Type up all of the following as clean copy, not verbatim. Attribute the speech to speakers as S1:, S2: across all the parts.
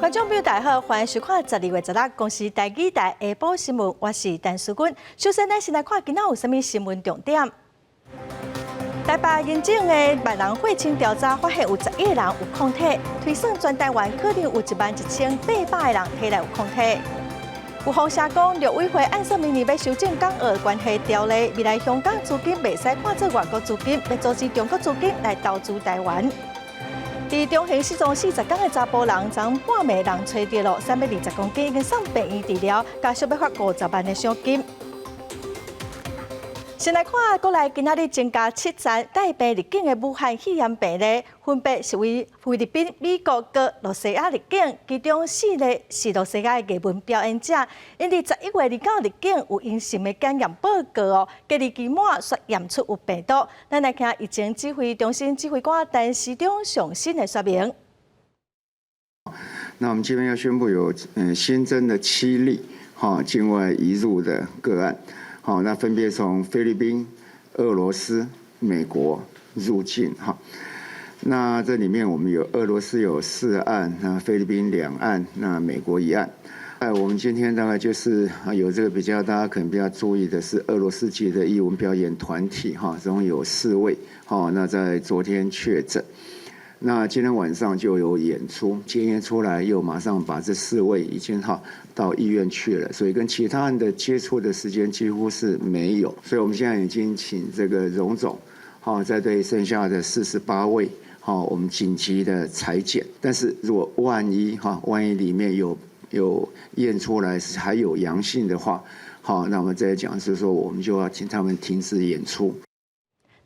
S1: 觀眾朋友大家好，歡迎收看12月16公視台語台下晡新聞，我是陳淑君。首先呢，先來看今仔有啥物新聞重點。台北榮總的萬人血清調查發現有11個人有抗體，推算全台灣可能有11,800個人體內有抗體。有風聲講，陸委會按說明年欲修正港澳關係條例，未來香港資金袂使看做外國資金，欲阻止中國資金來投資台灣。佇中興失蹤40工的查埔人，昨半暝人揣著囉，320公斤已經送病院治療，家屬欲發50萬的賞金。先來看國內今仔日增加七例帶病入境的武漢肺炎病例，分別是為菲律賓、美國、閣露西亞入境，其中四例是露西亞的藝文表演者，𪜶佇11月29入境有陰性的檢驗報告哦，隔離期滿煞驗出有病毒。咱來聽疫情指揮中心指揮官陳時中上新的說明。
S2: 那我們這邊要宣布有新增的七例哈境外移入的個案。好，那分別從菲律賓、俄羅斯、美國入境哈。那這裡面我們有俄羅斯有四案，那菲律賓兩案，那美國一案。哎，我們今天大概就是有這個比較，大家可能比較注意的是俄羅斯籍的藝文表演團體哈，總共有四位，好，那在昨天確診，那今天晚上就有演出，檢驗出來又馬上把這四位已經哈到醫院去了，所以跟其他人的接觸的時間幾乎是沒有，所以我們現在已經請這個榮總，好，再對剩下的48位，好，我們緊急的採檢，但是如果萬一哈，萬一裡面有驗出來是還有陽性的話，好，那我們再講是說，我們就要請他們停止演出。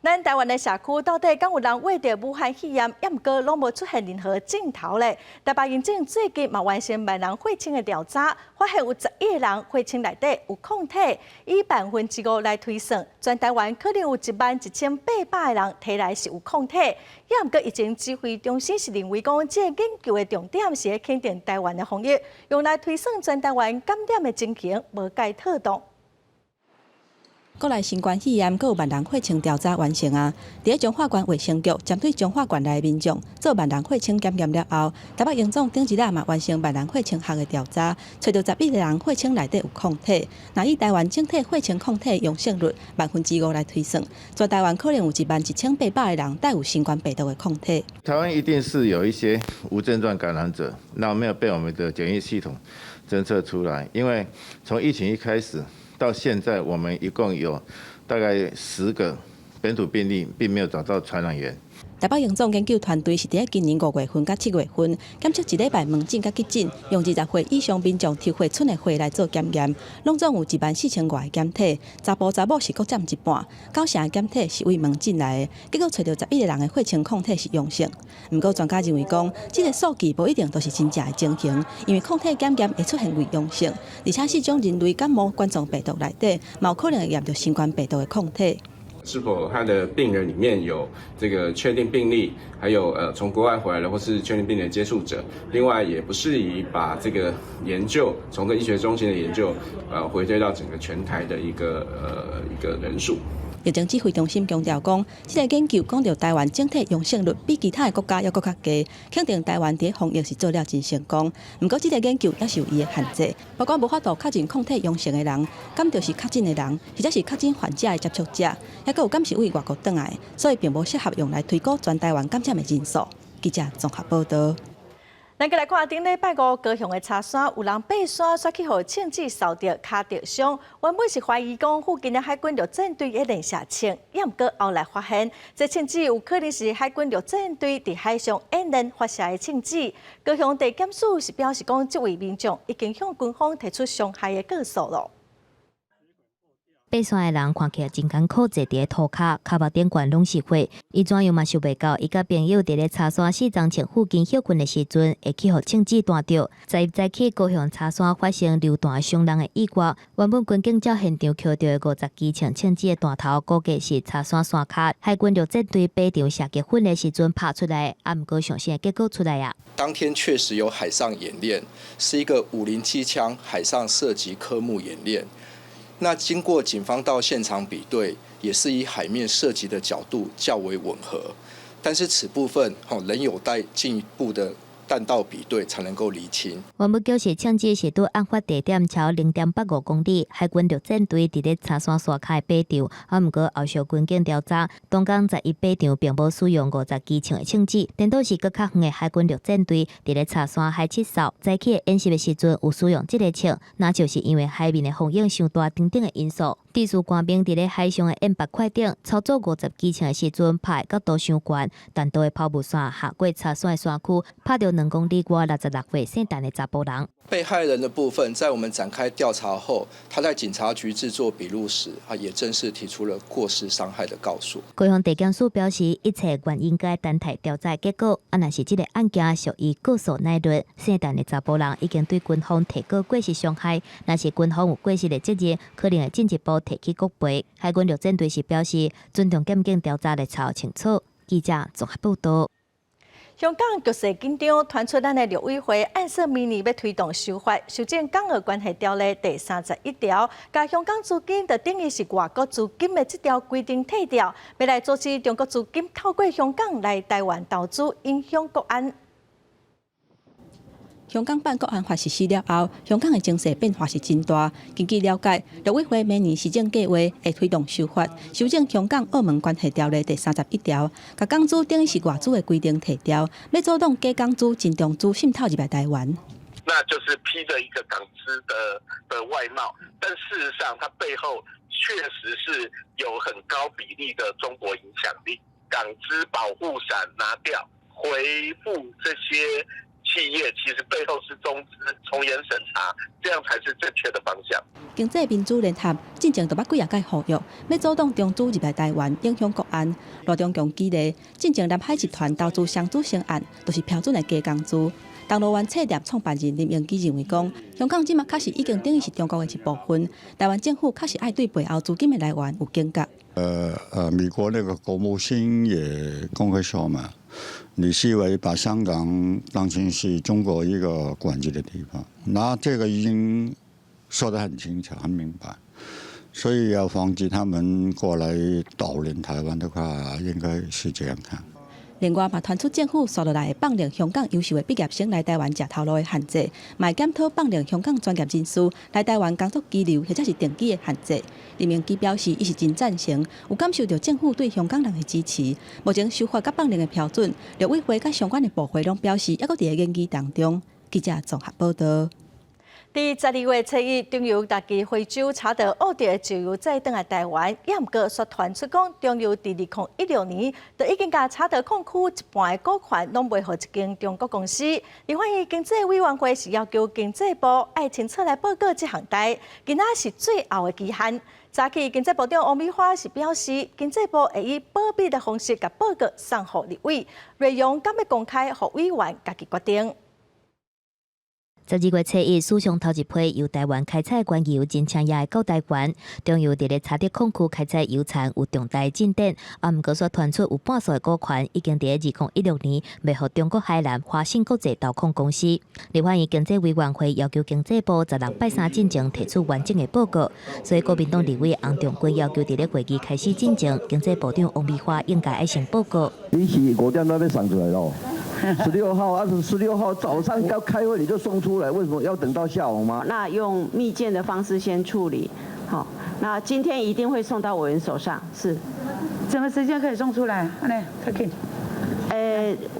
S1: 咱台灣的社區到底敢有人患著武漢肺炎，猶毋過攏無出現任何症頭咧？台北榮總最近嘛完成萬人血清的調查，發現有11個人血清內底有抗體，以5%來推算，全台灣可能有11,800個人體內是有抗體。猶毋過疫情指揮中心是認為講，這個研究的重點是肯定台灣的防疫，用來推算全台灣感染的情形，無蓋妥當。
S3: 國內新冠肺炎閣有萬人血清調查完成啊！佇咧彰化縣衛生局針對彰化縣內民眾做萬人血清檢驗了後，台北榮總頂一日嘛完成萬人血清學的調查，揣著11個人血清內底有抗體。若以台灣整體血清抗體陽性率5%來推算，全台灣可能有11,800個人帶有新冠病毒的抗體。
S4: 台灣一定是有一些無症狀感染者，那沒有被我們的檢疫系統偵測出來，因為從疫情一開始到現在，我們一共有大概10個本土病例，並沒有找到傳染源。
S3: 台北榮總研究團隊是佇咧今年5月份佮7月份，檢測一禮拜門診佮急診，用20歲以上民眾抽血出的血來做檢驗，攏總有14,000外個檢體，查埔查某是各佔一半，九成的檢體是為門診來的，結果揣著11個人的血清抗體是陽性。毋過專家認為講，這個數據無一定都是真正的情形，因為抗體檢驗會出現偽陽性，而且四種人類感冒冠狀病毒內底，嘛有可能會驗著新冠病毒的抗體。
S5: 是否他的病人裡面有這個確定病例，還有從國外回來的或是確定病人接觸者？另外，也不適宜把這個研究從這醫學中心的研究，回推到整個全台的一個人數。
S3: 疫情指揮中心強調講，這個研究講著台灣整體陽性率比其他的國家猶閣較低，肯定台灣佇防疫是做了真成功。毋過，這個研究也是有伊的限制，包括無法度確認抗體陽性的人，敢著是確診的人，或者是確診患者的接觸者，抑閣有敢是為外國轉來，所以並無適合用來推估全台灣感染的人數。記者綜合報道。
S1: 咱閣來看頂禮拜五高雄的柴山，有人爬山煞去予槍支掃著，跤著傷。原本是懷疑講附近的海軍陸戰隊咧練射槍，猶毋過後來發現，這槍支有可能是海軍陸戰隊佇海上演練發射的槍支。高雄地檢署是表示講，這位民眾已經向軍方提出傷害的告訴囉。
S6: 爬山的人看起來真艱苦，坐佇咧塗跤，跤目頂懸攏是血。伊怎樣嘛想袂到，伊佮朋友佇咧柴山四層牆附近歇睏的時陣，會去予槍支彈著。十一早起高雄柴山發生流彈傷人的意外，原本軍警照現場抾著的50支槍支的彈頭，估計是柴山山跤海軍陸戰隊靶場射擊訓練時陣拍出來，啊，毋過上新的結果出來啊。
S7: 當天確實有海上演練，是一個507槍海上射擊科目演練。那經過警方到現場比對，也是以海面射擊的角度較為吻合，但是此部分仍有待進一步的彈道比對才能夠釐清。
S6: 原本就是槍支是佇案發地點超0.85公里，海軍陸戰隊佇咧柴山山跤的靶場，啊，毋過後續軍警調查，當工11靶場並無使用50支槍的槍支，顛倒是閣較遠的海軍陸戰隊佇咧柴山海七哨早起的演習的時陣有使用這个槍，那就是因為海面的風湧傷大等等的因素。致使官兵佇咧海上的堰壩塊頂操作50支槍的時陣，拍的角度傷懸，彈道的拋物線下過柴山的山區，拍著2公里外66歲姓陳的查埔人。
S7: 被害人的部分，在我們展開調查後，他在警察局制作筆錄時，啊，也正式提出了過失傷害的告訴。
S6: 高雄地檢署表示，一切原應該等待調查結果。啊，若是這个案件屬於告訴乃論，姓陳的查埔人已經對軍方提告過失傷害，若是軍方有過失的責任，可能會進一步提起國賠。海軍陸戰隊是表示，尊重檢警調查來查清楚。記者綜合報道。
S1: 香港局勢緊張，傳出咱的陸委會按說明年欲推動修法，修正《港澳關係條例》第31條，共香港資金就等於是外國資金的這條規定退掉，欲來阻止中國資金透過香港來台灣投資，影響國安。
S3: 香港版國安法實施了後，香港的情勢變化是真大。根據了解，陸委會明年施政計劃會推動修法，修正《香港澳門關係條例》第31條，共港資等於是外資的規定退掉，欲阻擋假港資、真中資滲透入來台灣。
S8: 那就是披著一個港資的外貌，但事實上，它背後確實是有很高比例的中國影響力。港資保護傘拿掉，恢復這些企業其實背後是中資，從嚴審查，這樣才是正確的方向。
S3: 經濟民主聯合進前就捌幾仔擺呼籲，欲阻擋中資入來台灣，影響國安。羅中強舉例，進前南海集團投資雙子星案，就是標準的假港資。銅鑼灣冊店創辦人林榮基認為講，香港這馬確實已經等於是中國的一部分，台灣政府確實愛對背後資金的來源有警覺。
S9: 美國那個國務卿也公開說嘛，你是為把香港當成是中國一個管制的地方，那這個已經說得很清楚、很明白，所以要防止他們過來搗亂台灣的話，應該是這樣看。
S3: 另外，嘛傳出政府紲落來會放任香港優秀的畢業生來台灣食頭路的限制，嘛會檢討放任香港專業人士來台灣工作居留或者是定居的限制。林榮基表示，伊是真贊成，有感受著政府對香港人的支持。目前修法佮放任的標準，陸委會佮相關的部會攏表示，猶閣佇咧研議當中。記者綜合報道。
S1: 佇12月初1，中油大旗惠州查德奧迪的石油載轉來台灣，也毋過煞傳出講，中油佇2016年就已經共查德礦區一半的股權攏賣予一間中國公司。立法院經濟委員會是要求經濟部愛清楚來報告這項代，今仔是最後的期限。早起經濟部長王美花是表示，經濟部會以保密的方式共報告送予立委，內容敢欲公開，予委員家己決定。
S6: 12月初1，史上頭一批由台灣開採原油真正也會到台灣。中油佇咧查德礦區開採油田有重大進展，啊，毋過煞傳出有半數的股權已經佇咧2016年賣予中國海南華信國際投控公司。立法院經濟委員會要求經濟部16拜三進前提出完整的報告，所以國民黨立委洪仲均要求佇咧會議開始進前，經濟部長王美花應該愛先報告。
S10: 你是5點鐘欲送出來囉？十六號啊，十六號早上要開會你就送出來，為什麼要等到下午嗎？
S11: 那用密件的方式先處理，好，那今天一定會送到委員手上，是。
S12: 什麼時間可以送出來？來，快點。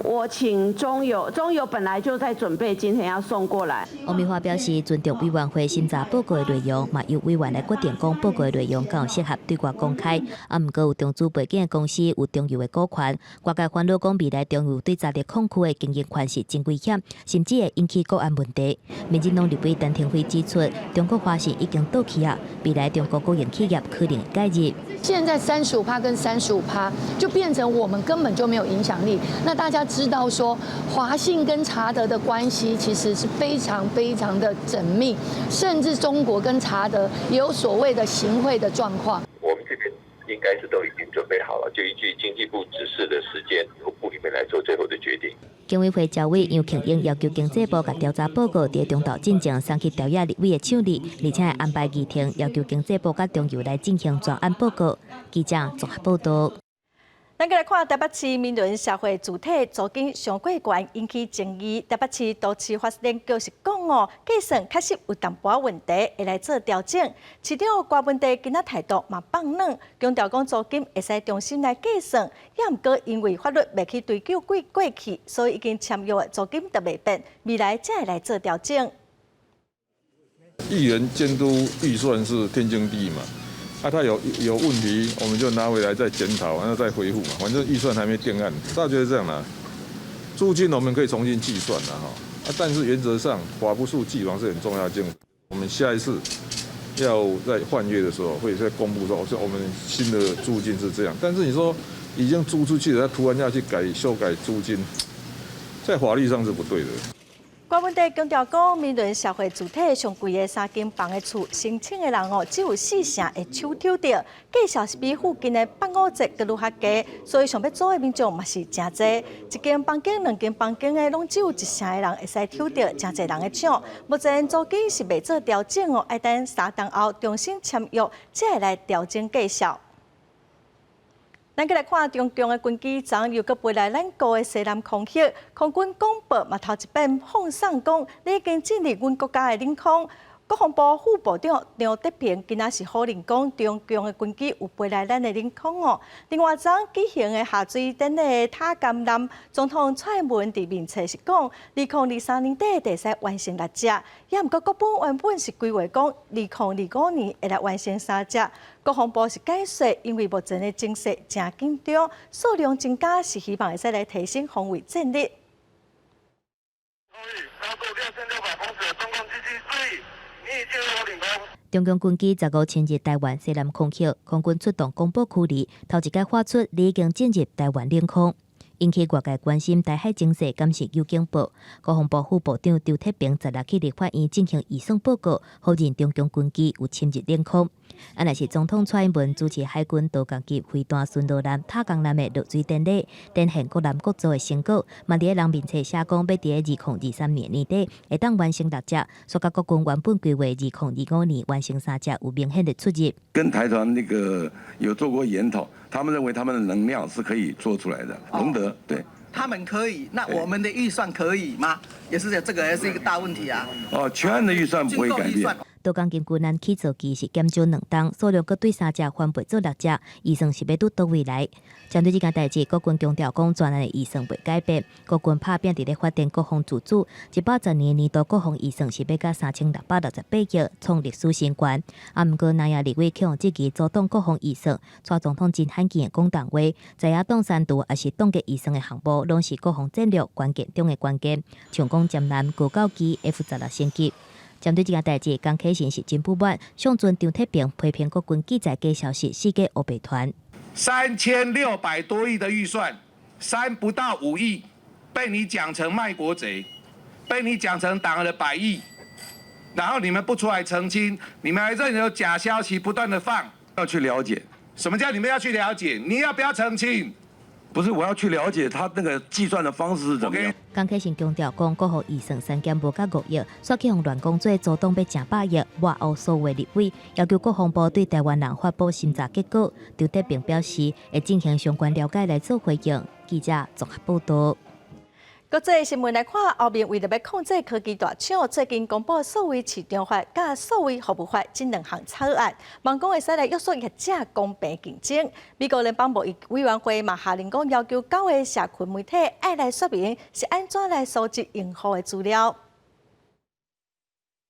S11: 我請中油，中油本來就在準備今天要送過來。
S6: 王美花表示，尊重委員會審查報告的內容，嘛由委員來決定講報告的內容敢有適合對外公開。啊，毋過有中資背景的公司有中油的股權，外界煩惱講未來中油對查德礦區的經營權是真危險，甚至會引起國安問題。民進黨立委陳亭妃指出，中國華信已經倒去啊，未來中國國營企業可能會介入。
S13: 現在35趴跟35趴，就變成我們根本就沒有影響力。那大家知道說，華信跟查德的關係其實是非常非常的縝密，甚至中國跟查德也有所謂的行賄的狀況。
S14: 我們這邊應該是都已經準備好了，就依據經濟部指示的時間，由部裡面來做最後的決定。
S6: 經委會召委楊慶英要求經濟部共調查報告佇中晝進前送去朝野立委的手裡，而且會安排議程，要求經濟部佮中油來進行專案報告。記者綜合報道。
S1: 咱閣來看台北市民倫社會住宅租金傷過懸，引起爭議。台北市都市發展局是講哦，計算確實有淡薄仔問題，會來做調整。市長郭文帝今仔態度嘛放軟，強調講租金會使重新來計算，也毋過因為法律袂去追究過過去，所以已經簽約的租金就袂變，未來才會來做調整。
S15: 議員監督預算是天經地義嘛。啊，他有問題，我們就拿回來再檢討，然後再回復嘛。反正預算還沒定案，大概是這樣啦。租金我們可以重新計算啦，哈。啊，但是原則上法不溯既往是很重要的。我們下一次要在換約的時候，會再公布說，我們新的租金是這樣。但是你說已經租出去了，他突然要去改修改租金，在法律上是不對的。
S1: 郭文帝強調講，民倫社會住宅上貴的三間房的厝，申請的人哦，只有四成會抽抽著，價數是比附近的八五折閣閣較低，所以想欲租的民眾嘛是誠濟。一間房間、兩間房間的，攏只有一成的人會使抽著，誠濟人咧搶。目前租金是袂做調整哦，愛等三冬後重新簽約，才會來調整價數。咱閣來看中共的軍機昨又閣飛來咱國的西南空域，空軍廣播嘛頭一擺放送講，你已經進入阮國家的領空。國防部副部長張德平今仔是否認講中共的軍機有飛來咱的領空哦。另外，昨舉行的下水典禮塔甘艦，總統蔡英文佇面冊是講，2023年底會使完成六隻，也毋過國軍原本是規劃講，2025年會來完成三隻。國防部是解釋，因為目前的情勢誠緊張，數量增加是希望會使來提升防衛戰力。
S8: 高度6600公尺，中共軍機注意，你已進入我領空。
S6: 中共軍機15侵入台灣西南空域，空軍出動廣播區裡，頭一擺發出你已經進入台灣領空，引起外界關心。台海情勢敢是有警報？國防部副部長張鐵平16去立法院進行預算報告，否認中共軍機有侵入領空。啊，若是總統蔡英文主持海軍島艦級飛彈巡邏艦塔江艦的落水典禮，展現國艦國造的成果。嘛，佇咧人面冊寫講，欲佇咧2023年年底會當完成六隻，煞佮國軍原本規劃2025年完成三隻，有明顯的出入。
S16: 跟台團那個有做過研討，他們認為他們的能量是可以做出來的。龍德對。
S17: 他們可以，那我們的預算可以嗎？也是這個，也是一個大問題啊。
S16: 哦，全案的預算不會改變。
S6: 島艦根據咱起造期是減少2冬，數量閣對三隻翻倍做六隻，預算是欲佇佗位來？針對這件代誌，國軍強調講，全案的預算袂改變。國軍拍拚佇咧發展國防自主，110年年度國防預算是欲到3668億，創歷史新高。啊，毋過南亞立委去予質疑阻擋國防預算，蔡總統真罕見的講重話，知影擋刪除抑是凍結預算的項目，攏是國防戰略關鍵中的關鍵。像講劍南高教機 F-16升級。針對這件代誌，江啟臣是真不滿，上陣張鐵平批評國軍記載假消息，四界烏白傳。
S18: 3600多億的預算，3不到5億，被你講成賣國賊，被你講成擋了百億，然後你們不出來澄清，你們還任由假消息不斷的放。
S16: 要去了解，
S18: 什麼叫你們要去了解？你要不要澄清？
S16: 不是，我要去了解他那個計算的方式是怎麼樣。
S6: 江啟臣強調講，國防預算刪減無到5億，煞去予亂講做阻擋欲成百億，抹烏所有立委，要求國防部對台灣人發布審查結果。張德平表示會進行相關了解來做回應。記者綜合報道。
S1: 國際新聞來看，歐盟為著欲控制科技大廠，最近公布數位市場法佮數位服務法這兩項草案，望講會使來約束業者公平競爭。美國聯邦貿易委員會嘛下令講，要求九个社群媒體愛來說明是按怎來收集用戶的資料。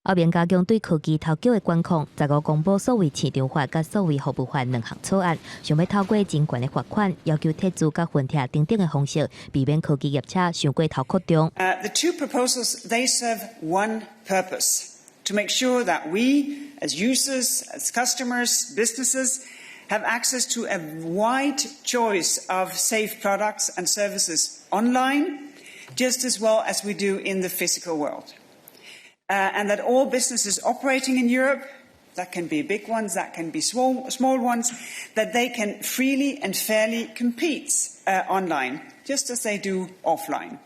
S6: 歐盟加強對科技頭腳的管控，15公布數位市場法佮數位服務法兩項草案，想欲透過真懸的罰款，要求撤資佮分拆等等的方式，避免科技業者傷過頭擴張。
S19: The two proposals, they serve one purpose: to make sure that we, as users, as customers, businesses, have access to a wide choice of safe products and services online, just as well as we do in the physical world. And that all businesses operating in Europe, that can be big ones, that can be small, small ones, that they can freely and fairly compete online, just as they do offline.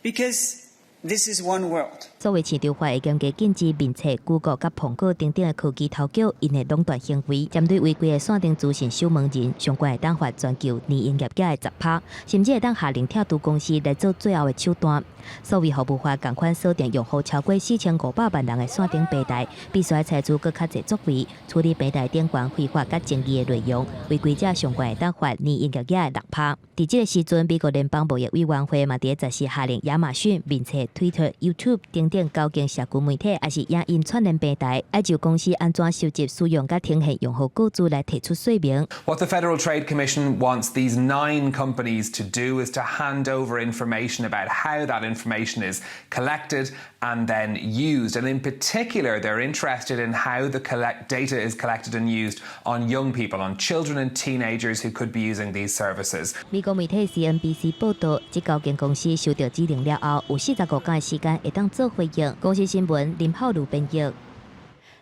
S19: Because this is one world.
S6: 所謂市場法會嚴格禁止面冊、Google佮蘋果等等的科技頭腳𪜶的壟斷行為，針對違規的線頂資訊守門人，上懸會當罰全球年營業額的10%，甚至會當下令拆除公司來做最後的手段。數位服務法仝款鎖定用戶超過4500萬人的線頂平台，必須愛採取閣較濟作為，處理平台頂懸非法佮爭議的內容，違規者上懸會當罰年營業額的6%。佇這个時陣，美國聯邦貿易委員會嘛佇十四下令亞馬遜、面冊、Twitter、YouTube 等等九間社群媒體，抑是影音串聯平台，愛就公司按怎收集、使用佮呈現用戶個資來提出說明。
S20: What the Federal Trade Commission wants these nine companies to do is to hand over information about how that information is collected and then used. And in particular, they're interested in how the data is collected and used on young people, on children and teenagers who could be using these services.
S6: 美國媒體 CNBC 報道，這九間公司收到指令了後，有45天的時間會當做回應。公視新聞林浩如編譯。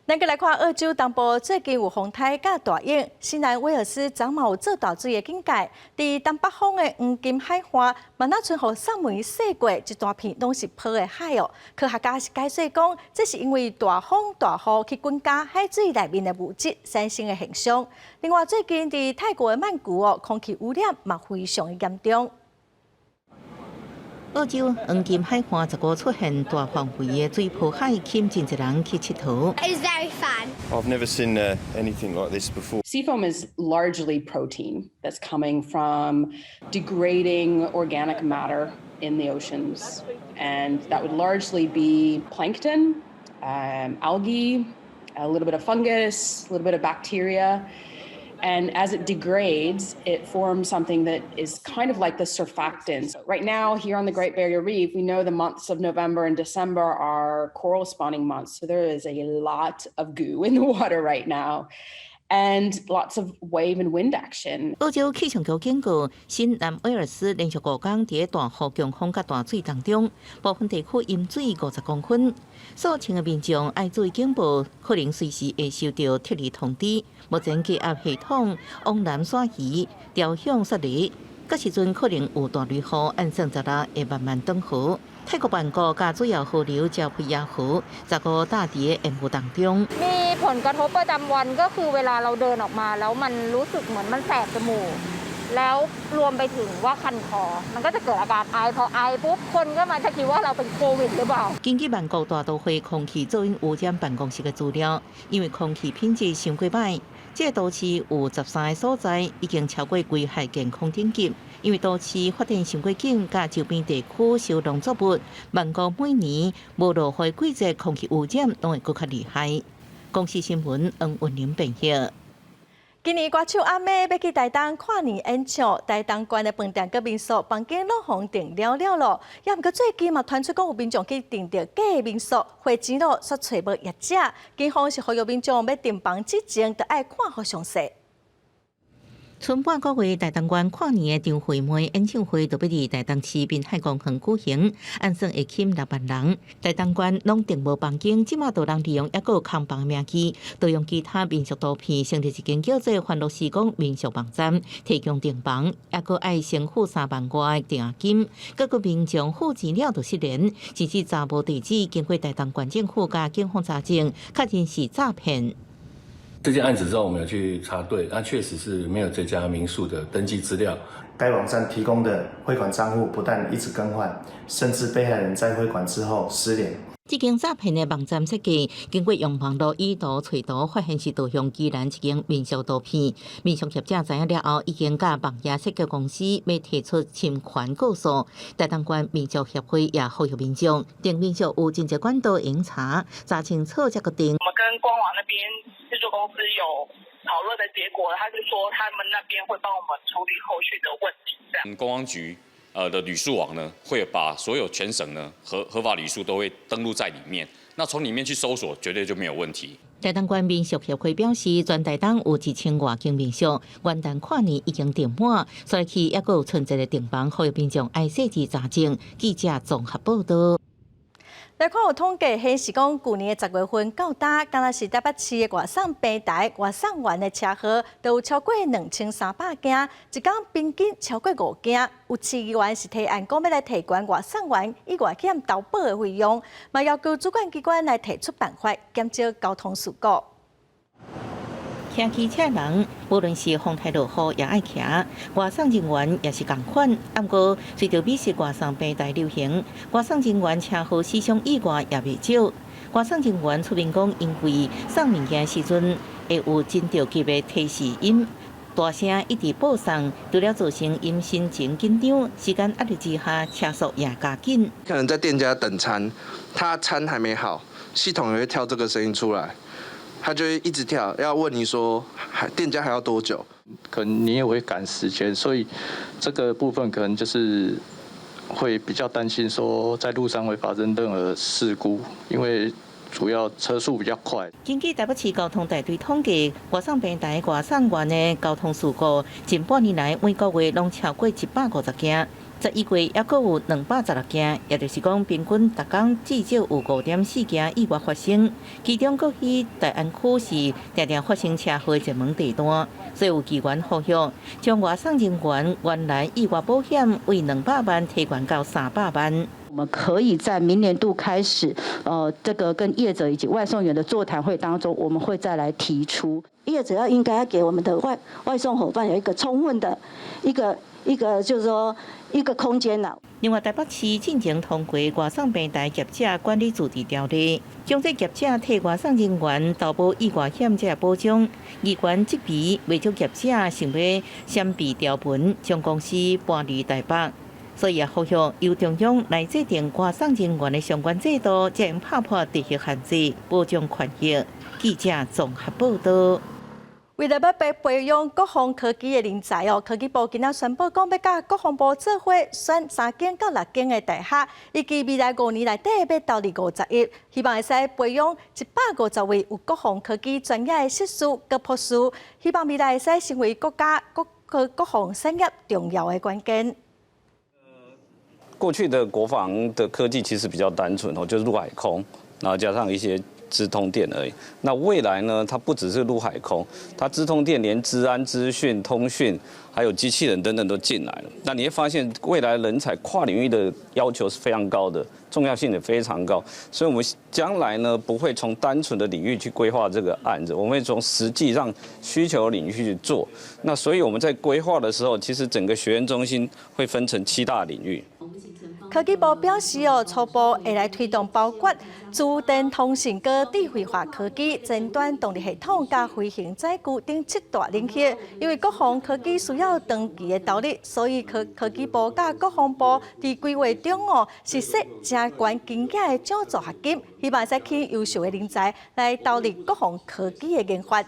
S1: 咱閣來看澳洲東部最近有風颱佮大雨，新南威爾斯昨嘛有做大水的警戒。佇東北方的黃金海岸，嘛若像予送門洗過，一大片攏是泡的海哦。科學家是解釋講，這是因為大風大雨去滾加海水內面的物質產生的現象。另外，最近佇泰國的曼谷哦，空氣污染嘛非常的嚴重。
S21: 澳洲黃金海岸15出現大範圍的水泡海，吸引真濟人去𨑨迌。
S22: It's very fun.
S23: I've never seen anything like this before.
S24: Seafoam is largely protein that's coming from degrading organic matter in the oceans. And that would largely be plankton, algae, a little bit of fungus, a little bit of bacteria. And as it degrades, it forms something that is kind of like the surfactant. Right now, here on the Great Barrier Reef, we know the months of November and December are coral spawning months. So there is a lot of goo in the water right now and lots of wave and wind action.
S21: 澳洲氣象局警告，新南威爾斯連續5工佇大雨、強風佮大水當中，部分地區淹水50公分。數千个民眾愛注意警報，可能隨時會收到撤離通知。目前低壓系統往南徙移，調向雪梨，到時陣可能有大雷雨，按算16會慢慢轉好。泰國曼谷佮主要河流昭披耶河，15搭佇煙霧當中。
S25: มีผลกระทบประจำวันก็คือเวลาเราเดินออกมาแล้วมันรู้สึกเหมือนมันแสบจมูกแล้วรวมไปถึงว่าคันคอมันก็จะเกิดอาการไอพอไอปุ๊บคนก็มาจะคิดว่าเราเป็นโควิดหรือเปล่า
S21: 根據曼谷大都會空氣噪音污染辦公室的資料，因為空氣品質傷過䆀，這个都市有13个所在已經超過危害健康等級。因為都市發展傷過緊，佮周邊地區收農作物，曼谷每年無落雨季節，空氣污染攏會閣較厲害。公視新聞黃文玲編譯。
S1: 今年歌手阿妹欲去台東跨年演唱，台東縣的飯店佮民宿房間攏予人訂了了囉。也毋過最近嘛傳出講有民眾去訂著假的民宿，花錢囉，卻揣無業者。警方是呼籲民眾欲訂房之前，著愛看予詳細。
S21: 春半個月，台東縣跨年的張惠妹演唱會就欲佇台東市濱海公園舉行，按算會吸6萬人。台東縣攏訂無房間，這馬就人利用一個空房名義，盜用其他民宿圖片，成立一間叫做“歡樂時光民宿網站”，提供訂房，抑閣愛先付3萬外的訂金。結果民眾付錢了就失聯，甚至查無地址，經過台東縣政府佮警方查證，確認是詐騙。
S26: 這件案子之後，我們有去查對，那確實是沒有這家民宿的登記資料。
S27: 該網站提供的匯款賬戶不但一直更換，甚至被害人在匯款之後失聯。
S21: 這間詐騙的網站設計，經過用網路以圖揣圖，發現是盜用宜蘭一間民宿圖片。民宿業者知影了後，已經佮網頁設計公司欲提出侵權告訴。台東縣民宿協會也呼籲民眾，訂民宿有真濟管道用查，查清楚才閣訂。
S28: 我們跟官網那邊製作公司有討論的結果，他是說他們那邊會幫我們處理後續的問題。這樣。
S29: 觀光局的旅宿網呢，會把所有全省呢合法旅宿都會登錄在裡面，那從裡面去搜索，絕對就沒有問題。
S21: 台東縣民宿協會表示，全台東有1000外間民宿，元旦跨年已經訂滿，所以去猶閣有剩一个訂房，呼籲民眾愛細緻查證。記者綜合報道。
S1: 來看有統計顯示，講舊年的10月份到今，敢若是台北市的外送平台外送員的車禍，都有超過2300件，一工平均超過五件。有市議員是提案講欲來提懸外送員意外險投保的費用，嘛要求主管機關來提出辦法，減少交通事故。
S21: 騎機車人，無論是風台落雨也愛騎，外送人員也是仝款。毋過，隨著美食外送平台流行，外送人員車禍死傷意外也袂少。外送人員出面講，因為送物件時陣會有真著急的提示音，大聲一直報送，除了造成𪜶神情緊張，時間壓力之下，車速也加緊。
S2: 可能在店家等餐，他餐還沒好，系統也會跳這個聲音出來。他就會一直跳，要問你說，還店家還要多久？
S3: 可能你也會趕時間，所以這個部分可能就是會比較擔心，說在路上會發生任何事故，因為主要車速比較快。
S21: 根據台北市交通大隊統計，外送平台外送員的交通事故，近半年來每個月攏超過150件。11月猶閣有216件，也就是講平均逐工至少有5.4件意外發生。其中，閣以大安區是定定發生車禍的熱門地段，所以有議員呼籲將外送人員原來意外保險為200萬提懸到300萬。
S4: 我們可以在明年度開始，這個跟業者以及外送員的座談會當中，我們會再來提出。
S5: 業者要應該要給我們的外送夥伴有一個充分的一個就是說一個空間啦。
S21: 另外，台北市進前通過外送平台業者管理自治條例，強制業者替外送人員投保意外險這個保障。議員質疑，袂少業者想欲閃避條文，將公司搬離台北，所以也呼籲由中央來制定外送人員的相關制度，才能拍破地域限制，保障權益。記者綜合報道。
S1: 為了欲培養國防科技的人才哦，科技部今仔宣布講，欲佮國防部做伙選三間到六間的大學，預計未來5年內底欲投入50億，希望會使培養150位有國防科技專業的碩士佮博士，希望未來會使成為國家國防產業重要的關鍵。
S7: 過去的國防的科技其實比較單純哦，就是陸海空，然後加上一些資通電而已。那未來呢？它不只是陸海空，它資通電連資安、資訊、通訊，還有機器人等等都進來了。那你會發現，未來人才跨領域的要求是非常高的，重要性也非常高。所以，我們將來呢，不會從單純的領域去規劃這個案子，我們會從實際上需求領域去做。那所以我們在規劃的時候，其實整個學研中心會分成七大領域。
S1: 科技部表示哦，初步會來推動包括資電通信、佮智慧化科技、前端動力系統、佮飛行載具等七大領域。因為國防科技需要長期的投入，所以科技部佮國防部佇規劃中哦，是設誠懸金額的獎助學金，希望會使吸引優秀的人才來投入國防科技的研發。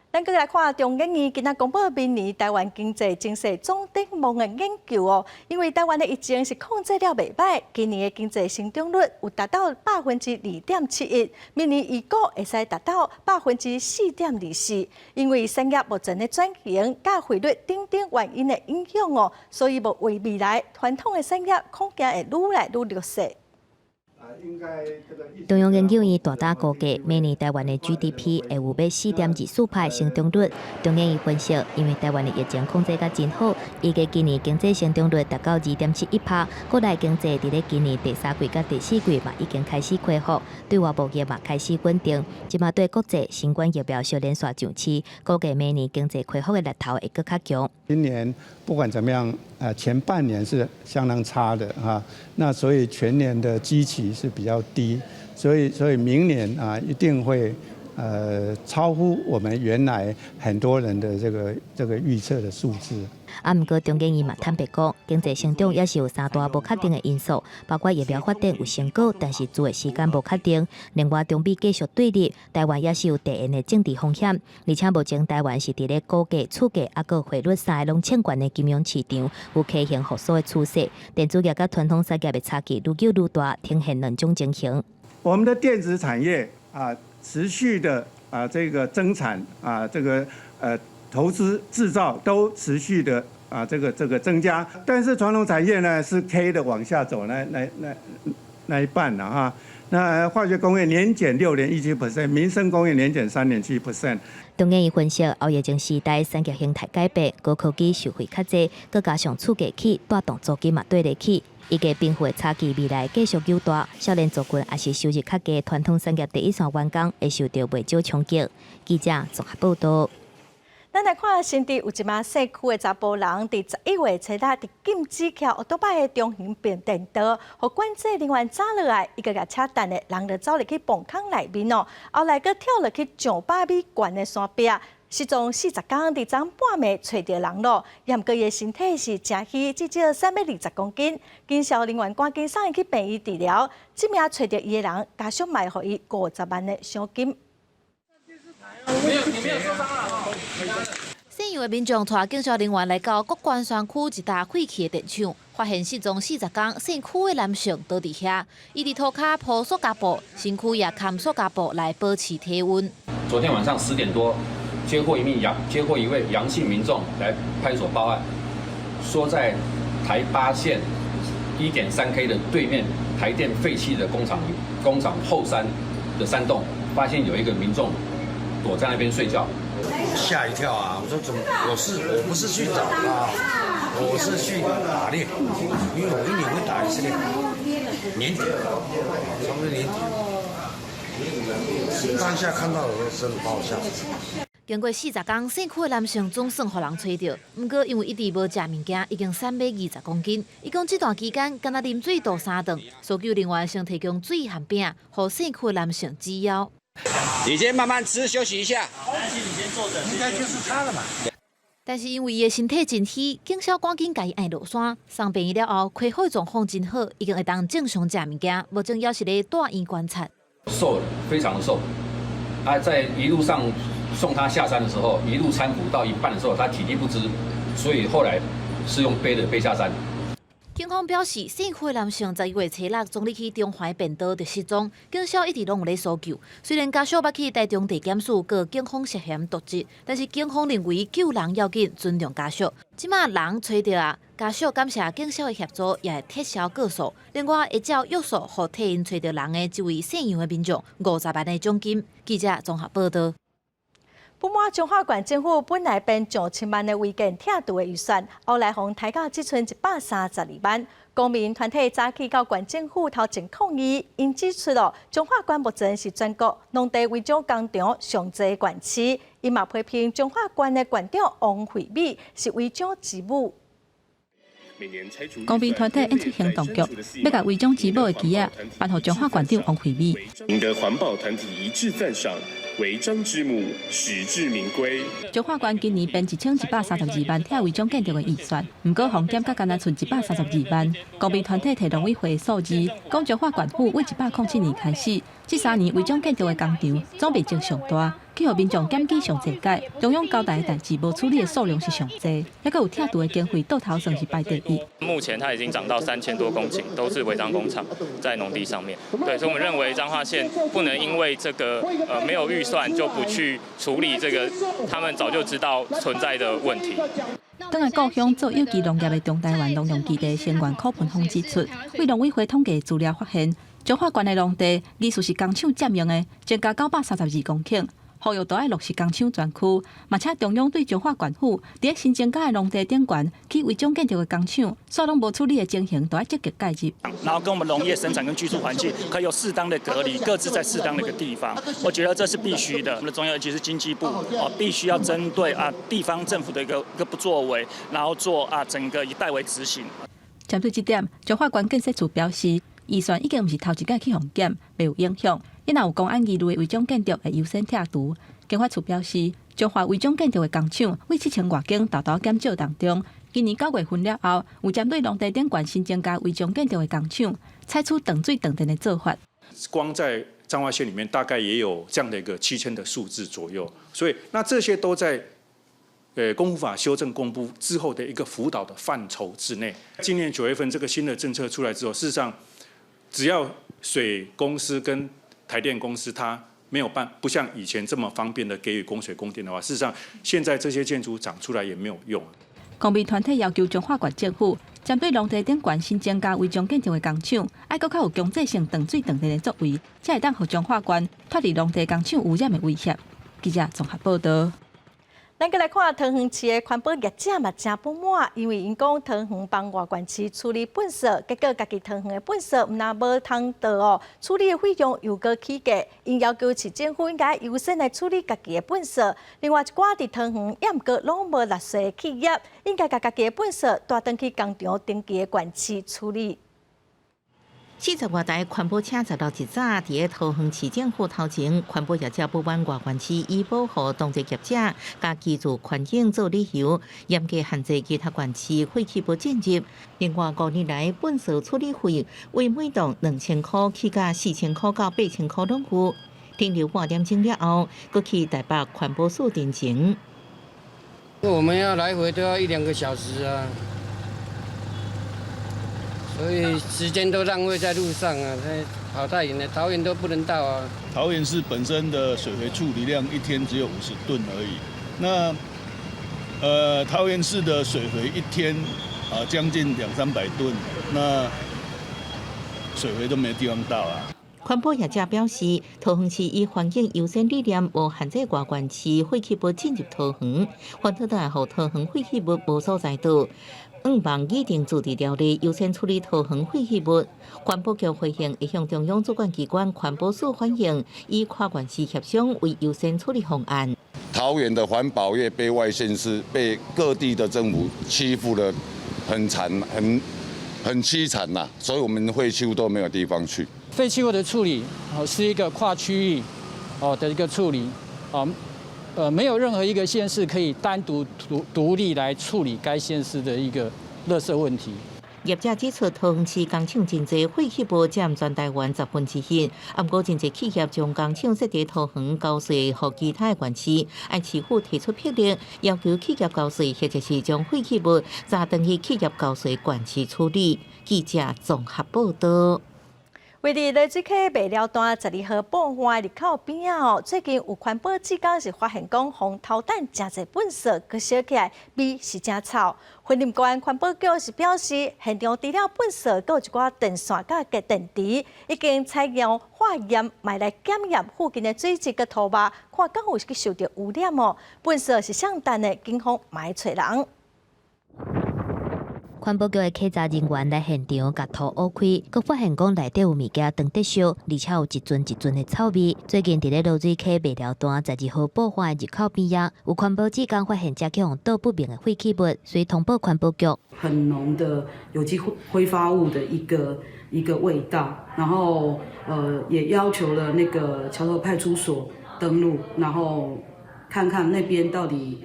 S1: 咱閣來看中研院今仔公布明年台灣經濟情勢總展望的研究哦，因為台灣的疫情是控制了袂䆀，今年的經濟成長率有達到2.71%，明年預估會使達到4.24%。因為產業目前的轉型、佮匯率等等原因的影響哦，所以無為未來傳統的產業恐驚會愈來愈弱勢。
S6: 中央研究院大膽估計，明年台灣的 GDP 會有欲4.24%成長率。中研院分析，因為台灣的疫情控制甲真好，預計今年經濟成長率達到2.71%。國內經濟佇咧今年第三季佮第四季嘛已經開始恢復，對外貿易嘛開始穩定。這馬對國際新冠疫苗小連續上市，估計明年經濟恢復的力頭會閣較強。
S9: 今年不管怎麼樣，前半年是相當差的哈，那所以全年的基期是比較低，所以明年啊一定會超乎我們原來很多人的這個預測的數字。
S6: 啊，毋過中研院嘛坦白講，經濟成長也是有三大無確定的因素，包括疫苗發展有成果，但是做的時間無確定。另外，中美繼續對立，台灣也是有地緣的政治風險。而且目前台灣是佇咧股價、厝價抑閣匯率三个攏衝懸的金融市場，有畸形復甦的趨勢。電子業佮傳統產業的差距愈久愈大，呈現兩種情形。
S9: 我們的電子產業啊，持續的啊這個增產啊，這個投資製造都持續的啊這個增加，但是傳統產業呢是 K 的往下走，那那那那一半了哈。那化學工業年減6.17%，民生工業年減3.7%。
S6: 當然，伊分析後疫情時代產業形態改變，高科技受惠較濟，閣加上厝價起，帶動租金嘛綴咧起，預計貧富的差距未來繼續擴大。少年族群抑是收入較低傳統產業第一線員工會受著袂少衝擊。記者綜合報道。
S1: 咱來看新竹有一名姓區的查埔人，佇11月初六佇禁止騎歐多擺的中型變電道，予管制人員抓落來，伊閣共車等的人就走入去磅空內面哦，後來閣跳落去上百米懸的山壁，失蹤40工，佇昨半暝揣著人咯。毋過伊的身體是誠虛，至少320公斤。警消人員趕緊送伊去病院治療。這名揣著伊的人，家屬嘛會予伊50萬的賞金。
S8: 沒有，你沒有受傷啦！
S10: 姓楊的民眾帶警消人員來到谷關山區一棟廢棄的電廠，發現失蹤40工姓區的男性倒佇遐，伊佇塗跤鋪塑膠布，身軀也冚塑膠布來保持體溫。
S11: 昨天晚上10點多，接獲一位楊姓民眾來派出所報案，說在台八線1.3 K 的對面台電廢棄的工廠後山的山洞，發現有一個民眾躲在那邊睡覺。
S12: 嚇一跳啊！我說怎麼？我不是去找他，我是去打獵，因為我一年會打一次獵，年底，差不多年底。當下看到的時候，真的把我嚇死。
S10: 經過40工，姓區的男性總算予人揣著。毋過因為一直無食物件，已經瘦欲20公斤。伊講這段期間，干焦啉水吐三頓，搜救人員先提供水和餅，予姓區的男性止枵。
S13: 你先慢慢吃，休息一下。
S8: 你先坐著，
S12: 應該就是他了嘛。
S10: 但是因為伊的身體真虛，警消趕緊共伊按落山，送病院了後，恢復狀況真好，已經會當正常食物件，目前猶是咧住院觀察。
S11: 瘦了，非常的瘦。啊，在一路上送他下山的時候，一路攙扶到一半的時候，他體力不支，所以後來是用背的背下山。
S10: 警方表示，姓區的男性11月初六總入去中環便道就失蹤，警消一直攏有咧搜救。雖然家屬捌去台中地檢署告警方涉嫌瀆職，但是警方認為救人要緊，尊重家屬。這馬人揣著啊，家屬感謝警消的協助，也會撤銷告訴。另外，會照約束，予替𪜶揣著人的這位姓楊的民眾50萬的獎金。記者綜合報道。
S1: 不滿彰化縣政府本來編上千萬的違建拆除的預算，後來予抬到只賰132萬。公民團體早起到縣政府頭前抗議，𪜶指出咯，彰化縣目前是全國農地違章工廠上濟的縣市，伊嘛批評彰化縣的縣長王惠美是違章之母。
S14: 公民團體演出行動劇，欲共違章之母的旗仔頒予彰化縣長王惠美。
S23: 贏得環保團體一致讚賞，違章之母實至名歸。
S14: 彰化縣今年編1132萬拆違章建築的預算，毋過予減甲干焦賰132萬。公民團體提農委會數字，講彰化縣府對107年開始，這3年違章建築的工廠總面積上大，去予民眾檢舉上濟擺，中央交代的代誌無處理的數量是上濟，猶閣有拆除的經費倒頭算是排第一。
S15: 目前它已經漲到3000多公頃，都是違章工廠在農地上面。對，所以我們認為彰化縣不能因為這個沒有預算就不去處理這個他們早就知道存在的問題。
S14: 轉來故鄉做有機農業的中台灣農用基地成員柯文峰指出，對農委會統計資料發現，彰化縣的農地疑似是工廠佔用的，增加932公頃。呼籲都愛落實工廠專區，嘛請中央對彰化縣府佇新增加的農地頂懸起違章建築的工廠，煞攏無處理的情形，都愛積極介入。
S17: 然後跟我們農業生產跟居住環境可以有適當的隔離，各自在適當的一個地方，我覺得這是必須的。我們的重要，尤其是經濟部啊，必須要針對啊地方政府的一個不作為，然後做啊整個以代為執行。
S14: 針對這點，彰化縣建設處表示，預算已經毋是頭一擺去予減，袂有影響。伊若有公安疑慮的違章建築會優先拆除。經發處表示，彰化違章建築的工廠對7000外間沓沓減少當中，今年9月份了後，有針對農地頂懸新增加違章建築的工廠，採取斷水斷電的做法。
S22: 光在彰化縣裡面，大概也有這樣的一個7000的數字左右，所以那這些都在工輔法修正公布之後的一個輔導的範疇之內。今年9月份這個新的政策出來之後，事實上只要水公司跟台電公司它沒有辦，不像以前這麼方便的給予供水供電的話，事實上現在這些建築長出來也沒有用。
S14: 公民團體要求彰化縣政府針對農地頂懸新增加違章建築的工廠，愛閣較有強制性斷水斷電的作為，才會當予彰化縣脫離農地工廠污染的威脅。記者綜合報道。
S1: 咱閣來看桃園市的環保業者嘛誠不滿，因為𪜶講桃園幫外縣市處理糞埽，結果家己桃園的糞埽毋但無通倒哦，處理的費用又閣起價，𪜶要求市政府應該優先來處理家己的糞埽。另外一寡佇桃園猶閣攏無納稅的企業，應該共家己的糞埽帶轉去工廠登記的縣市處理。
S21: 40外台環保車16一早，佇咧桃園市政府頭前，環保業者不滿外縣市以保護當地業者、佮居住環境做理由，嚴格限制其他縣市廢棄物進入。另外5年來，糞埽處理費為每棟2000箍起價4000箍到8000箍攏有。停留半點鐘了後，閣去台北環保署陳情。
S16: 我們要來回都要一兩個小時啊。所以時間都浪費在路上啊，跑太遠了，桃園都不能到啊。
S17: 桃園市本身的水肥處理量一天只有50噸而已，那桃園市的水肥一天啊將近兩三百噸，那水肥都沒地方倒啊。
S21: 環保業者表示，桃園市以環境優先理念，無限制外縣市廢棄物進入桃園，反倒來予桃園廢棄物無所在倒。向望擬定自治條例，優先處理桃園廢棄物。環保局回應會向中央主管機關環保署反映，以跨縣市協商為優先處理方案。
S18: 桃園的環保業被外縣市、被各地的政府欺負得很慘、很淒慘吶，所以我們廢棄物都沒有地方去。
S19: 廢棄物的處理哦，是一個跨區域哦的一個處理哦。沒有任何一個縣市可以單獨立來處理該縣市的一個垃圾問題。
S21: 業者指出，桃園市工廠真濟廢棄物佔全台灣1/10，啊，毋過真濟企業將工廠設佇桃園交稅予其他的縣市，愛市府提出魄力，要求企業交稅，或者是將廢棄物轉轉去企業交稅縣市處理。記者綜合報道。
S1: 位佇濁水溪麥寮段12號埔岸入口邊仔哦，最近有環保志工是發現講，予偷擲誠濟糞埽，閣燒起來味是誠臭。雲林縣環保局是表示，現場除了糞埽，閣有一寡電線佮電池，已經採用化驗，嘛來檢驗附近的水質佮土肉，看敢有去受著污染哦。糞埽是誰擲的，警方嘛咧揣人。
S6: 環保局的稽查人員來現場，共土挖開，閣發現講內底有物件當得燒，而且有一陣一陣的臭味。最近佇咧濁水溪麥寮段12號埔岸的入口邊仔，有環保志工發現遮去予倒不明的廢棄物，遂通報環保局。
S20: 很濃的有機揮發物的一個味道，然後也要求了那個橋頭派出所登錄，然後看看那邊到底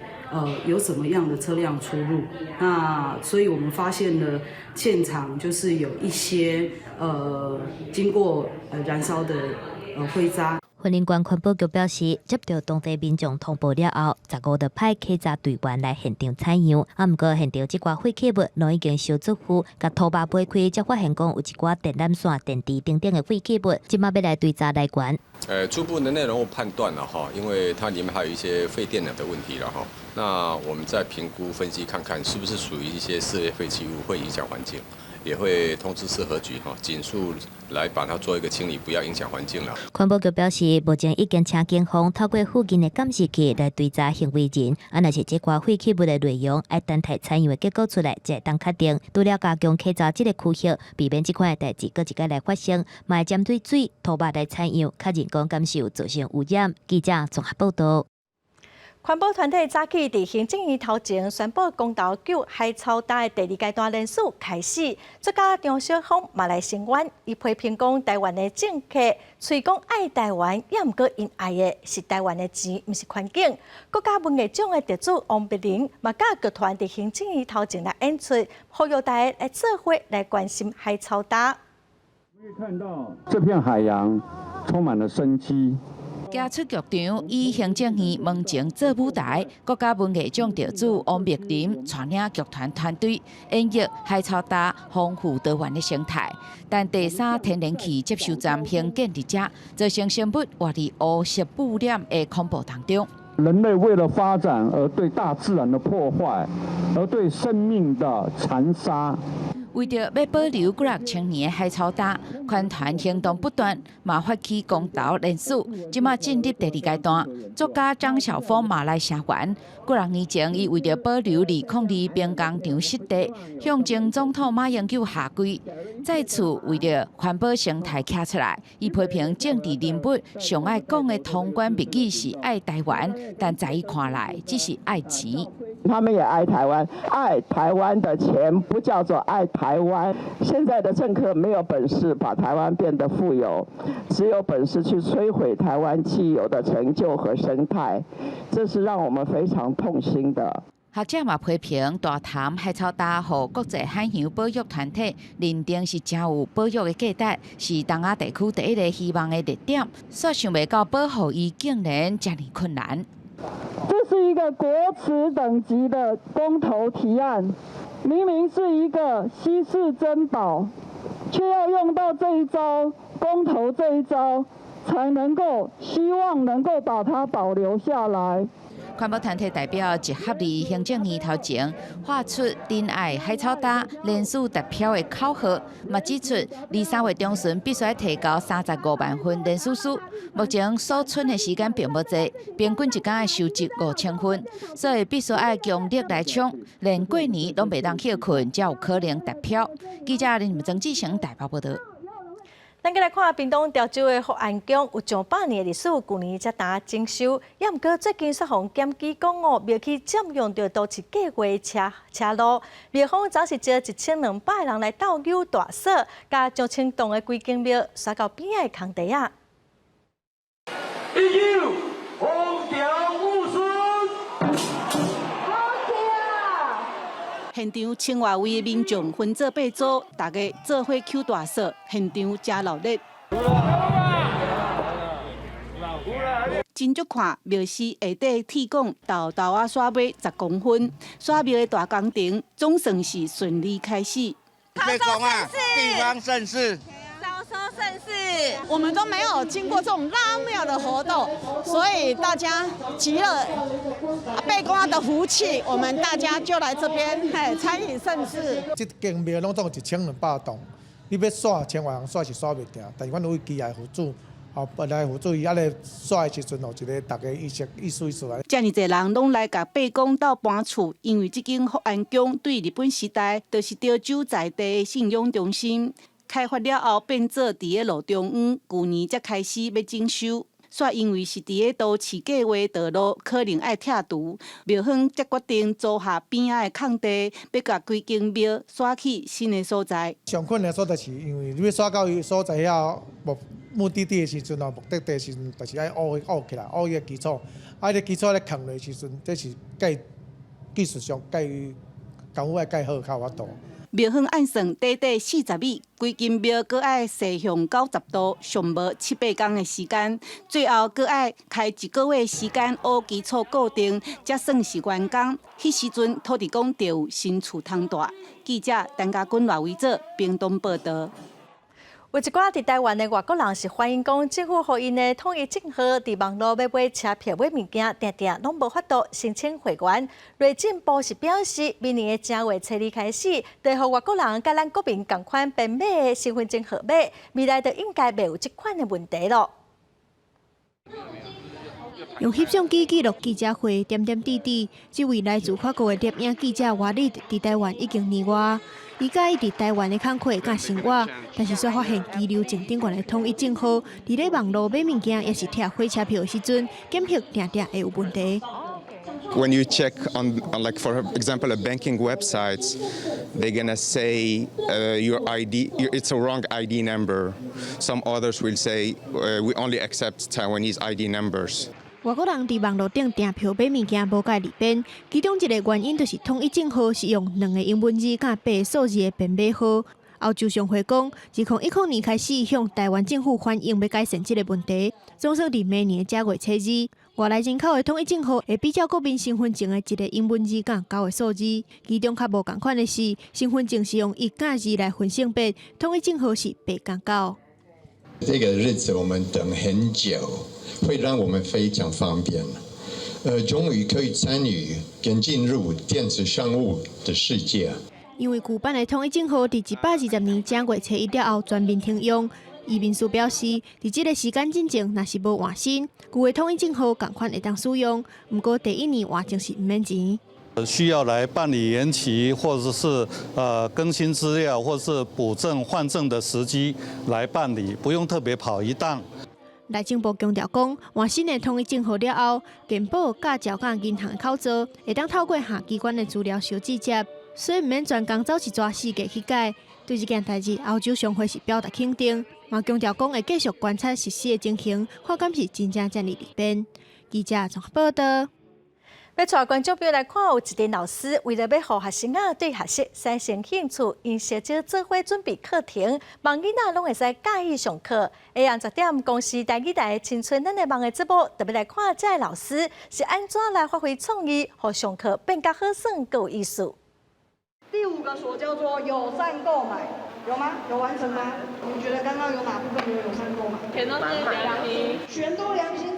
S20: 有什麼樣的車輛出入？那所以我們發現了現場就是有一些經過燃燒的灰渣。
S6: 雲林縣環保局表示，接到當地民眾通報了後，15就派稽查隊員來現場採樣。啊，毋過現場這寡廢棄物攏已經燒做灰，共土肉扒開，才發現講有一寡電纜線、電池等等的廢棄物，這馬欲來追查來源。
S24: 初步的內容物判斷了哈，因為它裡面還有一些廢電腦的問題了哈。那我們再評估分析看看，是不是屬於一些四類廢棄物，會影響環境，也會通知市河局哈，盡速來把它做一個清理，不要影響環境了。
S6: 環保局表示，目前已經請警方透過附近的監視器來追查行為人。啊，若是這寡廢棄物的內容，愛等待採樣的結果出來，才會當確定。除了加強稽查這個區域，避免這款的代誌閣一擺來發生，嘛會針對水、土肉來採樣，確認講敢是有造成污染。記者綜合報道。
S1: 環保團體早起佇行政院頭前宣布公投救海草礁的第二階段連署開始，作家張小峰嘛來聲援，伊批評講台灣的政客喙講愛台灣，猶毋過𪜶愛的是台灣的錢，毋是環境。國家文藝獎的得主王碧玲嘛佮劇團佇行政院頭前來演出，呼籲大家來做伙來關心海草礁。
S25: 可以看到這片海洋充滿了生機。
S26: 行出劇場，以行政院門前做舞台，國家文藝獎得主王碧玲帶領劇團團隊演繹海草礁豐富多元的生態。但第三天然氣接收站興建佇遮，造成生物活佇烏色布染的恐怖當中。
S25: 人類為了發展而對大自然的破壞，而對生命的殘殺。
S26: 為著欲保留幾若千年的海草礁，環團行動不斷，嘛發起公投連署，這馬進入第二階段。作家張曉風嘛來聲援。幾若年前，伊為著保留2002兵工廠濕地，向前總統馬英九下跪，再次為著環保生態徛出來。伊批評政治人物上愛講的通關密語是愛台灣，但在伊看來，只是愛錢。
S2: 他們也愛台灣，愛台灣的錢不叫做愛台灣。現在的政客沒有本事把台灣變得富有，只有本事去摧毀台灣既有的成就和生態，這是讓我們非常痛心的。
S26: 學者嘛批評大潭海草礁予國際海洋保育團體認定是誠有保育的價值，是東亞地區第一个希望的熱點，煞想袂到保護伊竟然遮爾困難。
S3: 這是一個國恥等級的公投提案，明明是一個稀世珍寶，卻要用到這一招公投這一招，才能夠希望能夠把它保留下來。
S26: 環保團體代表集合佇行政院頭前，喊出“珍愛海草礁，連署達標”的口號，嘛指出二三月中旬必須愛提交35萬份連署書。目前所賰的時間並無濟，平均一工愛收集5000份，所以必須愛強力來衝，連過年攏袂當歇睏，才有可能達標。記者林曾志成台北報導。
S1: 咱閣來看屏東潮州的福安宮，有上百年的歷史，舊年才呾整修。也毋過最近煞予人檢舉講哦，廟去佔用著都市計畫車車路，廟方早是招1200人來鬥搝大掃，共上千棟的規間廟徙到邊仔的空地仔。
S8: 一九風調雨順。
S4: 現場千外位的民眾分做八組，大家做伙搝大掃，現場誠熱鬧。真足看，廟是下底鐵管沓沓仔徙尾10公分，徙廟的大工程總算是順利開始。
S5: 伯公啊，地方盛事。
S7: 盛事，我們都沒有經過這種拉廟的活動，所以大家集了伯公的福氣，我們大家就來這邊嘿參與盛事。
S9: 這間廟攏總1200棟，你欲徙千外人徙是徙袂定，但是阮有機械輔助，吼，本來輔助伊按呢徙的時陣，有一個大家意識意思意思來。
S4: 遮爾濟人攏來共伯公鬥搬厝，因為這間福安宮對日本時代就是潮州在地的信仰中心。開發了後，變做佇咧路中央。舊年才開始欲整修，煞因為是佇咧都市計畫道路，可能愛拆除，廟方才決定租下邊仔的空地，欲共規間廟徙去新的所在。
S9: 上困難所在是因為你欲徙到伊所在遐目的地的時陣哦，目的地的時陣，就是愛挖挖起來，挖伊的基礎，啊，這基礎咧囥落時陣，這是蓋技術上蓋功夫愛蓋好較有法度。
S4: 廟方按算短短40米，規間廟閣愛西向90度，上無七八工的時間，最後閣愛開一個月時間挖基礎固定，才算是完工。彼時陣土地公就有新厝通蹛。記者陳家軍、賴維哲屏東報導。
S1: 有一寡佇臺灣的外國人是反映講，政府予𪜶的統一證號佇網路欲買車票、買物件，定定攏無法度申請會員。內政部是表示，明年的正月初二開始，就予外國人佮咱國民仝款編碼的身份證號碼，未來就應該袂有這款的問題囉。
S27: 用翕相機記錄記者會點點滴滴。這位來自法國的攝影記者瓦力，佇臺灣已經年外，伊佮意佇臺灣的工課佮生活，但是煞發現居留證頂懸的統一證號，佇咧網路買物件，抑是拆火車票的時陣，檢核定定會有問題。
S28: When you check on, like for example, a banking websites, they're gonna say your ID, it's a wrong ID number. Some others will say we only accept Taiwanese ID numbers.
S27: 外國人佇網路頂訂票買物件無蓋利便，其中一个原因就是統一證號是用兩个英文字佮八个數字的編碼號。歐洲商會講，自2010年開始向臺灣政府反映欲改善這个問題，總算佇明年正月初二，外來人口的統一證號會比照國民身份證的一个英文字佮九个數字。其中較無仝款的是，身份證是用一佮二來分性別，統一證號是八佮九。
S29: 這個日子我們等很久，會讓我們非常方便。
S10: 終於可以參與跟進入電子商務的世界。
S27: 因為舊版的統一證號佇120年正月初一了後全面停用。移民署表示，佇這个時間進前，若是無換新，舊的統一證號仝款會當使用。毋過第一年換證是毋免錢。
S11: 需要來辦理延期，或者是更新資料，或是補證換證的時機來辦理，不用特別跑一趟。
S27: 內政部強調講，換新的統一證號了後，健保、駕照佮銀行的口座會當透過下機關的資料相接觸，所以毋免專工走一逝四界去改。對這件代誌，歐洲商會是表達肯定，嘛強調講會繼續觀察實施的情形，看敢是真正遮爾利便。記者綜合報道。
S1: 欲帶觀眾朋友來看，有一个老師為著欲予學生仔對學習產生興趣，𪜶小招做伙準備課程，望囡仔攏會使佮意上課。下暗10點，公視台語台的青春咱的夢的節目，特別來看這个老師是按怎來發揮創意，予上課變較好耍、閣有意思。
S12: 第五個鎖叫做友善購買，有嗎？有完成嗎？你覺得剛剛有哪部分沒有友善購買？
S13: 全都是良心，
S12: 全都良心。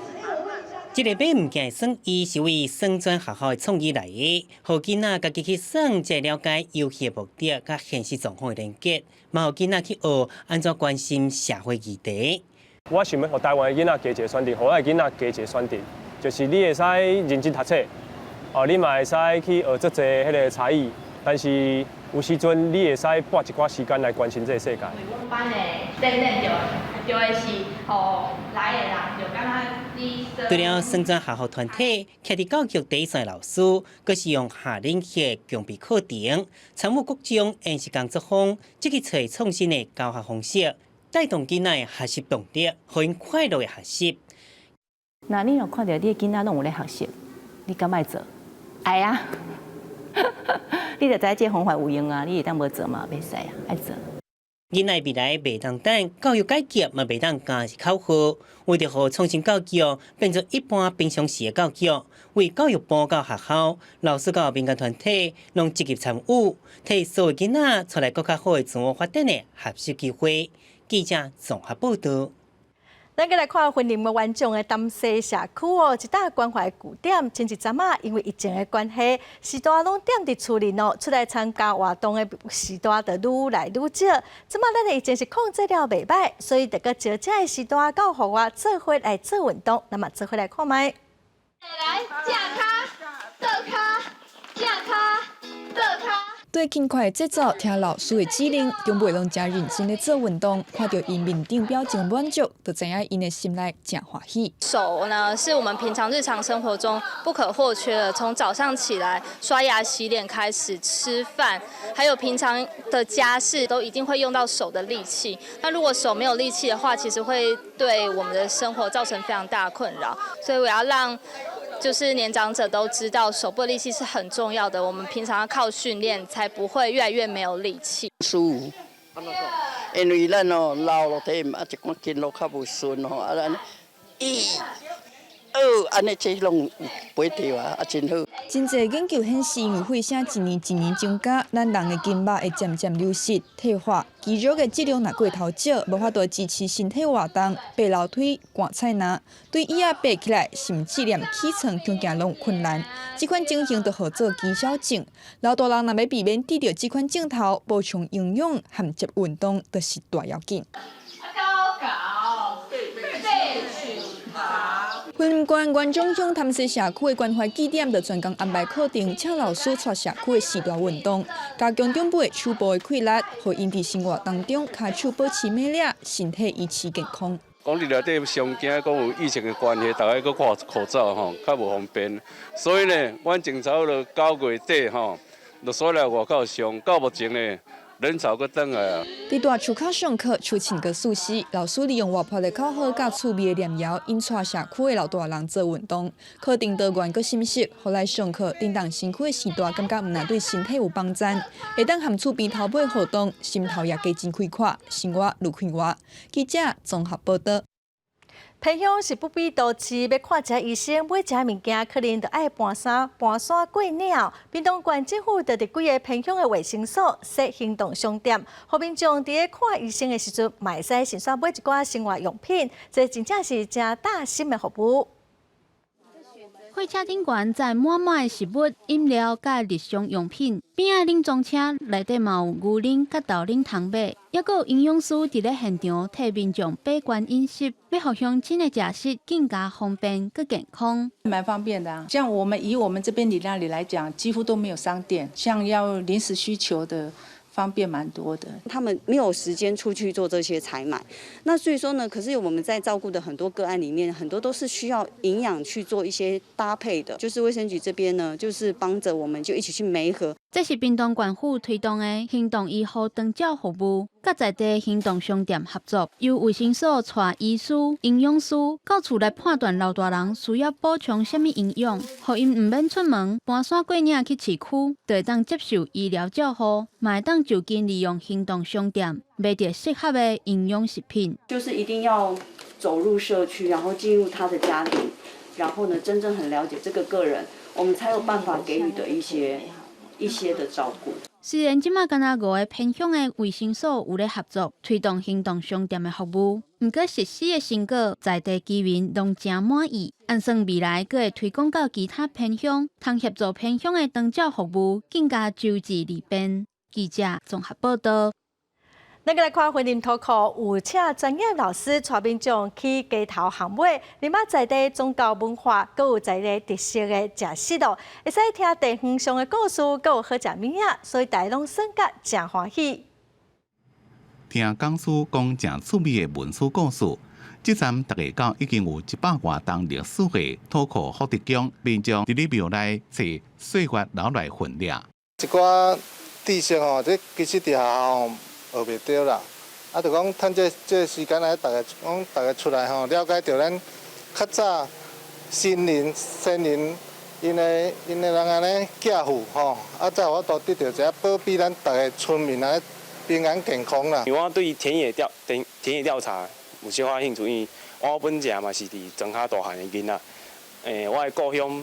S14: 這个買物件的創意是為耍專學校的創意來的，予囡仔家己去算，才會了解遊戲的目的佮現實狀況的連結，嘛予囡仔去學按怎關心社會議題。
S15: 我想欲予台灣的囡仔加一个選擇，予我的囡仔加一个選擇，就是你會使認真讀冊，哦，你嘛會使去學足濟彼个才藝，但是有時陣你會使撥一寡時間來關心這个世界。
S13: 阮班的等等就就會是予來的人就感覺你。
S14: 除了耍專學校團體，徛佇教育第一線老師，閣是用下冷血強備課程，參與各種演習工作坊，積極揣創新的教學方式，帶動囡仔的學習動力，予𪜶快樂的學習。
S22: 那你若看著你的囡仔攏有咧學習，你敢愛做？愛啊！你就知這方法有用啊，你會當無做嘛？袂使啊，愛做。
S14: 囡仔未來袂當等，教育改革嘛袂當干焦是口號。為著予創新教育變做一般平常時的教育，為教育部到學校、老師到民間團體，攏積極參與，替所有囡仔帶來閣較好的自我發展的學習機會。記者綜合報道。
S1: 咱閣來看雲林元長的潭西社區哦，一搭關懷據點，前一陣仔因為疫情的關係，序大攏踮佇厝裡喏，出來參加活動的序大就愈來愈少。這馬咱的疫情是控制了袂䆀，所以就閣招這个序大到戶外做伙來做運動。那麼做伙來看覓。
S13: 來，正跤，倒跤，正跤，倒跤。
S23: 對輕快的節奏，聽老師的指令，長輩攏誠認真咧做運動，看著𪜶面頂表情滿足，就知影𪜶的心內誠歡喜。
S29: 手呢，是我們平常日常生活中不可或缺的，從早上起來刷牙、洗臉開始，吃飯，還有平常的家事，都一定會用到手的力氣。那如果手沒有力氣的話，其實會對我們的生活造成非常大的困擾。所以我要讓就是年長者都知道手部力氣是很重要的，我們平常要靠訓練，才不會越來越沒有力氣。
S30: 舒服，因為咱哦老了，體啊一寡筋絡較無順吼，啊咱一、二，按呢這攏有陪著啊，啊真好。
S23: 真濟研究顯示，因為血聲一年一年增加，咱人的筋肉會漸漸流失、退化，肌肉的質量若過頭少，無法度支持身體活動，爬樓梯、割菜籃，對椅仔爬起來，甚至連起床行行攏有困難。這款情形就號做肌少症。老大人若欲避免得著這款症頭，補充營養和接運動，就是大要緊。
S13: 高高，
S23: 雲林縣元長鄉潭西社區的關懷據點，就專工安排課程，請老師帶社區的序大運動，加強長輩手部的氣力，予𪜶佇生活當中跤手保持美麗，身體維持健康。
S31: 講佇內底上驚講有疫情的關係，逐家閣戴口罩吼，較無方便。所以呢，阮從差不多9月底吼，就煞來外口上，到目前呢，人潮閣轉來啊！
S23: 佇大樹跤上課，手親閣舒適。老師利用活潑的口號佮趣味的念謠，引帶社區的老大人做運動。課程多元閣新式，予來上課振動身軀的序大，感覺毋但對身體有幫贊，會當和厝邊頭尾互動，心頭也加真開闊，生活愈快活。記者綜合報道。
S1: 偏鄉是不比都市，欲看一下醫生、買一下物件，可能就愛跋山跋山過嶺。屏東縣政府就佇幾个偏鄉的衛生所設行動商店，予民眾佇咧看醫生的時陣，嘛會使順紲買一寡生活用品，這真正是誠貼心的服務。
S2: 貨車頂懸載滿滿的食物、飲料佮日常用品，邊仔冷裝車內底嘛有牛奶佮豆奶通買，猶閣有營養師佇咧現場替民眾把關飲食，欲予鄉親的食食更加方便、閣健康。
S3: 蠻方便的啊，像我們以我們這邊里那裡來講，幾乎都沒有商店，像要臨時需求的，方便蠻多的。
S6: 他們沒有時間出去做這些採買，那所以說呢，可是我們在照顧的很多個案裡面，很多都是需要營養去做一些搭配的，就是衛生局這邊呢，就是幫着我們就一起去媒合。
S2: 這是屏東縣府推動的行動醫護長照服務，佮在地行動商店合作，由衛生所帶醫師、營養師到厝來判斷老大人需要補充啥物營養，予𪜶毋免出門搬山過嶺去市區，就會當接受醫療照護，嘛會當就近利用行動商店買著適合的營養食品。
S6: 就是一定要走入社區，然後進入他的家庭，然後呢，真正很了解這個個人，我們才有辦法給予的一些的照顧。
S2: 雖然這馬干焦五个偏鄉的衛生所有咧合作推動行動商店的服務，毋過實施的成果，在地居民攏誠滿意。按算未來閣會推廣到其他偏鄉，通協助偏鄉的長照服務更加周濟利便。記者綜合報道。
S1: 咱閣來看雲林土庫有請專業老師帶民眾去街頭巷尾，認捌在地宗教文化，閣有在地特色的食食哦，會使聽地方上的故事，閣有好食物仔，所以大家攏算甲誠歡喜。
S16: 聽講師講誠趣味的文史故事，這站逐家到已經有100外冬歷史的土庫福德宮，民眾佇咧廟內揣歲月留來痕跡。
S17: 一寡知識吼，這其實佇學校吼學袂著啦。啊，就講趁這時間來，逐家講逐家出來吼，了解著咱較早先人先人𪜶的人按呢寄付吼，啊，才有法度得著一個保庇咱逐个村民啊平安健康啦。
S18: 因為我對田野調查有小可興趣，因為我本正嘛是佇莊跤大漢的囡仔，我的故鄉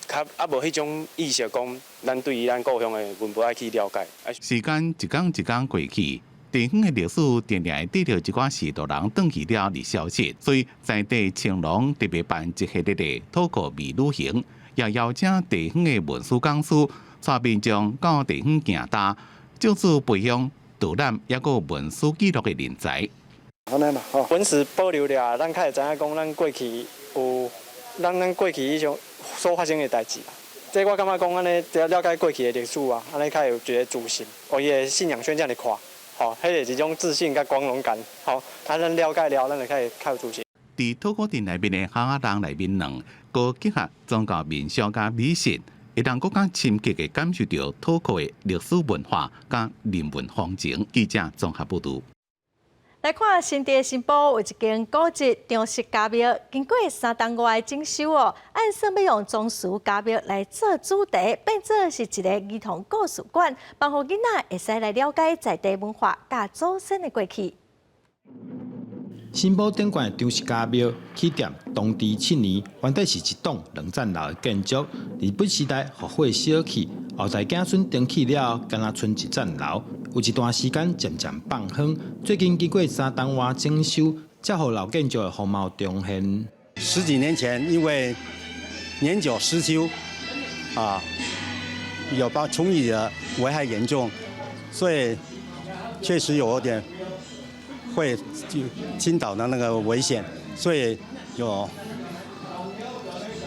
S18: 較猶無彼種意識，講咱對於咱故鄉的文化愛去了解。
S16: 時間一工一工過去，地方的歷史定定會綴著一寡序大人轉去了而消失，所以在地青農特別辦一系列的土庫微旅行，也邀請地方的文史講師帶民眾到地方行踏，借此培養導覽抑閣文史記錄的人才。
S22: 按呢嘛，吼，文史保留了，咱較會知影講咱過去有，咱過去彼種所發生的代誌啦。這我感覺講按呢，了解過去的歷史啊，按呢較有一个自信，哦，伊的信仰圈遮爾闊，吼，彼个是一種自信佮光榮感，吼，啊，咱了解了，咱就較會較有自信。
S16: 佇土庫鎮內面的客家人內面兩個結合宗教民俗佮美食，會當閣較深刻的感受著土庫的歷史文化佮人文風情。記者綜合報導。
S1: 來看新竹新埔有一間古蹟張氏家廟，經過3冬外的整修哦，按算欲用宗祠家廟來做主題，變做是一個兒童故事館，幫予囡仔會使來了解在地文化佮祖先的過去。
S19: 新埔頂懸的張氏家廟起點同治7年，原底是一棟兩層樓的建築。日本時代予火燒去，後代子孫重起了後，干焦賰一層樓。有一段時間漸漸放荒，最近經過3冬外整修，才予老建築的風貌重現。
S20: 十幾年前，因為年久失修，啊，有把蟲蟻的危害嚴重，所以確實有點會就傾倒的那個危險，所以有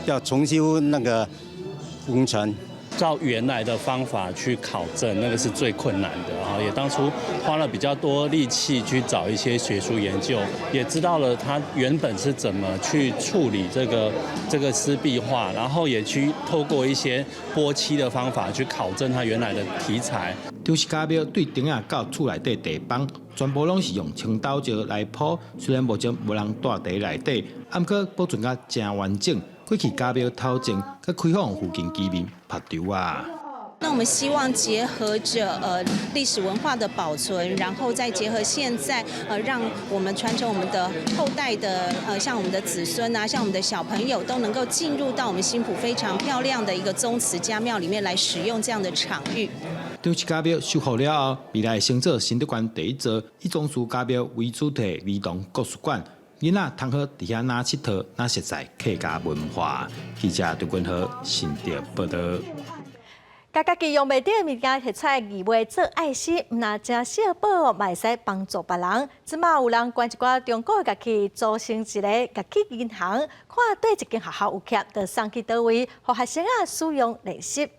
S20: 要重修那個工程。
S21: 照原來的方法去考證，那個是最困難的啊！也當初花了比較多力氣去找一些學術研究，也知道了他原本是怎麼去處理這個濕壁畫，然後也去透過一些撥漆的方法去考證他原來的題材。
S19: 張氏家廟對頂仔到厝內底地板，全部攏是用青豆石來鋪，雖然目前無人蹛佇內底，毋過保存甲誠完整。過去家廟頭前，閣開放附近居民曝場啊。
S26: 那我們希望結合著歷史文化的保存，然後再結合現在讓我們傳承我們的後代的像我們的子孫啊，像我們的小朋友都能夠進入到我們新埔非常漂亮的一個宗祠家廟裡面來使用這樣的場域。
S19: 張氏家廟修復了後，未來會成做新竹縣第一座以宗祠家廟為主題兒童故事館。囡仔通好佇遐哪𨑨迌，哪熟似客家文化。記者杜君豪新竹報道。
S1: 共家己用袂著的物件提出來義賣做愛心，毋但誠惜寶，嘛會使幫助別人。這馬有人捐一寡中古的樂器，組成一个樂器銀行，看佗一間學校有欠，就送去佗位，予學生仔使用練習。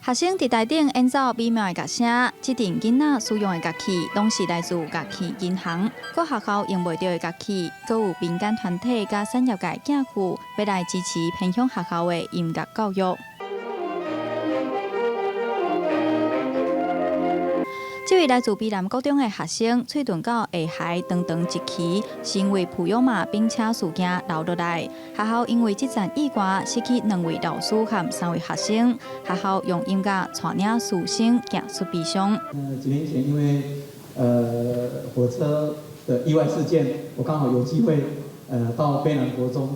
S2: 學生佇台頂演奏美妙的樂聲，這陣囡仔使用的樂器，攏是來自樂器銀行。各學校用袂著的樂器，閣有民間團體佮產業界寄付，欲來支持偏鄉學校的音樂教育。這位來自卑南國中的學生，喙唇到下頦長長一期，是因為濮陽馬冰車事件留落來。學校因為這場意外，失去兩位老師和三位學生。學校用音樂帶領師生行出悲傷。
S4: 幾年前因為火車的意外事件，我剛好有機會到卑南國中，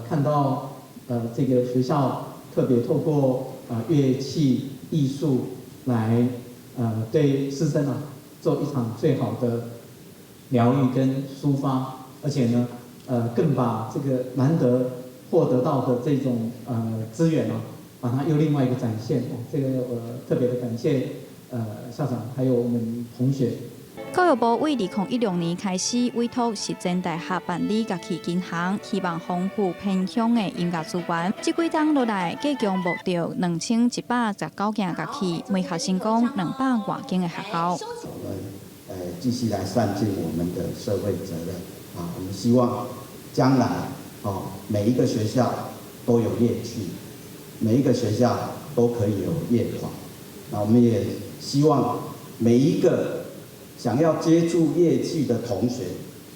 S4: 看到這個學校特別透過樂器藝術來對師生啊做一場最好的療癒跟抒發，而且呢，更把這個難得獲得到的這種資源啊，把它又另外一個展現。這個我特別的感謝校長還有我們同學。
S2: 教育部為2016年開始委託實踐大學辦理樂器銀行，希望豐富偏鄉的音樂資源。這幾冬落來，計共募著2119件樂器，每學生講200外間的學校。
S5: 我們繼續來善盡我們的社會責任啊！我們希望將來哦，每一個學校都有樂器，每一個學校都可以有樂團。那我們也希望每一個想要接觸樂器的同學，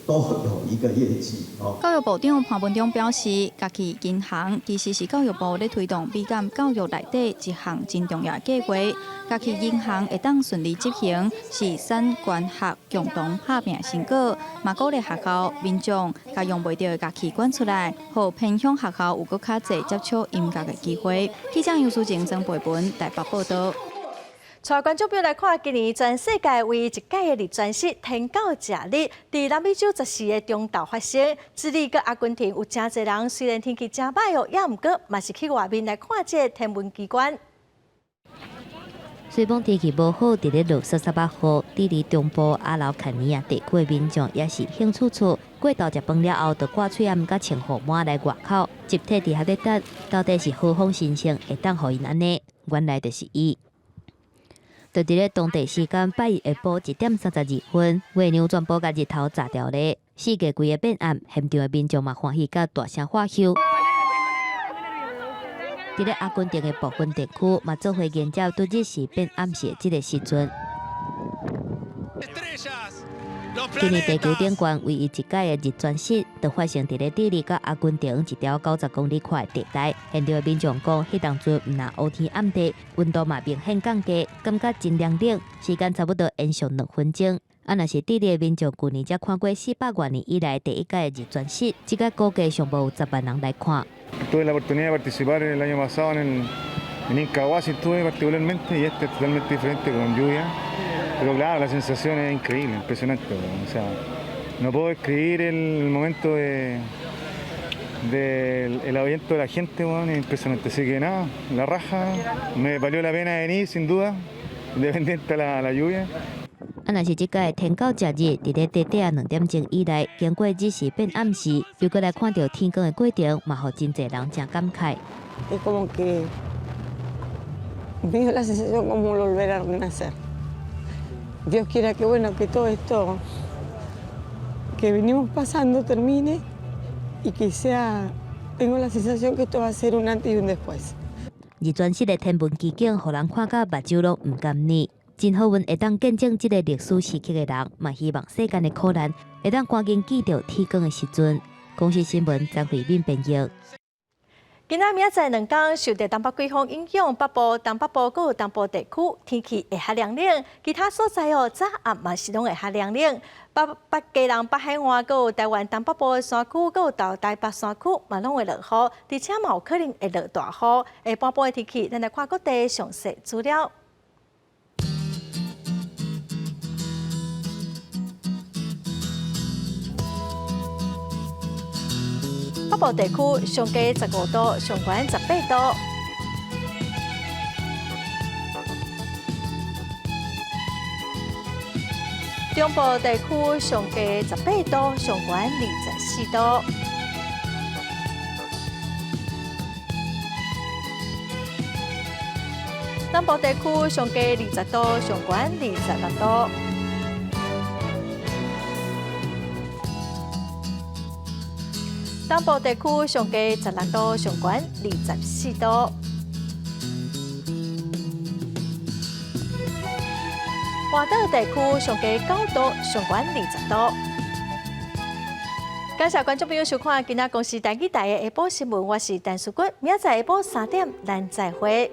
S5: 都有一個樂器哦。
S2: 教育部長潘文忠表示，樂器銀行其實是教育部咧推動美感教育內底一項真重要的計劃。樂器銀行會當順利執行，是產官學共同拍拚的成果，嘛鼓勵學校民眾共用袂著的樂器捐出來，予偏鄉學校有閣較濟接觸音樂的機會。記者楊淑靜、曾培文台北報道。
S1: 帶觀眾朋友來看，今年全世界唯一一屆的日全食天狗食日，佇南美洲14个中晝發生。智利佮阿根廷有誠濟人，雖然天氣誠䆀哦，猶毋過嘛是去外面來看這个天文奇觀。
S7: 雖講天氣無好，佇咧落潲潲仔雨，智利中部阿勞坎尼亞地區的民眾也是興趣趣，過晝食飯了後，就掛喙罨佮穿雨帽來外口，集體佇遐咧等，到底是何方神聖會當予𪜶按呢？原來就是伊。就佇咧當地時間拜一下晡1點32分，月亮全部共日頭遮牢咧，世界規个變暗，現場的民眾嘛歡喜甲大聲喝唏。佇咧阿根廷的部分地區嘛做伙迎接拄日時變暗時的這个時陣。今年地球頂懸唯一一屆的日全食，就發生佇咧智利佮阿根廷一條90公里寬的地帶。現場的民眾講，彼當陣毋但烏天暗地，溫度嘛明顯降低，感覺真涼冷。時間差不多延續2分鐘。啊，若是智利的民眾舊年才看過400外年以來第一屆的日全食，這屆估計上無有10萬人來看。
S8: Tuve la oportunidad de participar el año pasado en Incahuasi, estuve particularmente, y este es totalmente diferente con lluvia. Pero claro, la sensación es increíble, impresionante. O sea, no puedo describir el momento del el aviento de la gente, bueno, es impresionante. Así que nada, la raja, me valió la pena venir, sin duda, independiente de la lluvia.
S7: 啊，若是這屆天狗食日，佇咧短短2點鐘以內，經過日時變暗時，又閣來看著天光的過程，嘛予真濟人誠感慨。
S9: Es como que me dio la sensación como volver a renacer. Dios quiera que bueno que todo esto que venimos pasando termine y que sea, tengo la sensación que esto va a ser un antes y un después.
S7: 日全食的天文奇景，予人看甲目睭攏毋甘睨。真好運會當見證這个歷史時刻的人，嘛希望世間的苦難會當趕緊記著天光的時陣。公視新聞張惠敏編譯。
S1: 今仔明仔載兩工受著東北季風影響，北部、東北部閣有東部地區天氣會較涼冷，其他所在哦早暗嘛是攏會較涼冷。北北基隆北海岸閣有台灣東北部的山區，閣有到台北山區嘛攏會落雨，而且嘛有可能會落大雨。下半晡的天氣，咱來看各地詳細資料。北部地區上低15度，上懸18度。中部地區上低18度，上懸24度。南部地區上低20度，上懸26度。東部地區上低16度，上懸24度。外島地區上低9度，上懸20度。感謝觀眾朋友收看今仔公視台語台的下晡新聞，我是陳淑君，明仔載下晡3點，咱再會。